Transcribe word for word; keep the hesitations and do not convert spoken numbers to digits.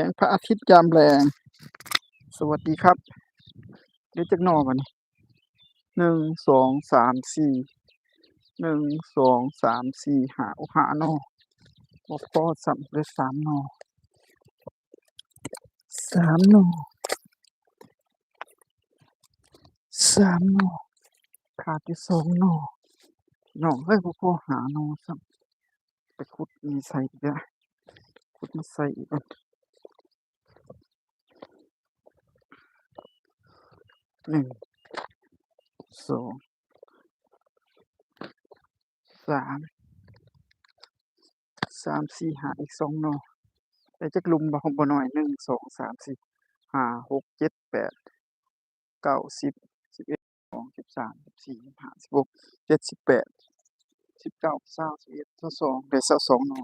งพระอาทิตย์ยามแลง สวัสดีครับ ได้จักหน่อบัดนี้ หนึ่ง สอง สาม สี่ หนึ่ง สอง สาม สี่ ห้า โอ้ ห้าหน่อ บ่พอซ้ำ เหลือสามหน่อ สามหน่อ สามหน่อ ขาดอยู่สองหน่อ พี่น้องเอ้ย บ่พอห้าหน่อซ้ำ ไปขุดนี่ใส่อีกแล้ว ขุดมาใส่อีกก่อน หนึ่ง สอง สาม สาม สี่ ห้า อีกสองหน่อ ได้จักหลุมบ่ บ่น้อย หนึ่ง สอง สาม สี่ ห้า หก เจ็ด แปด เก้า สิบ สิบเอ็ด สิบสอง สิบสาม สิบสี่ สิบห้า สิบหก สิบเจ็ด สิบแปด สิบเก้า ซาว ซาวเอ็ด ซาวสอง ได้ซาวสองหน่อ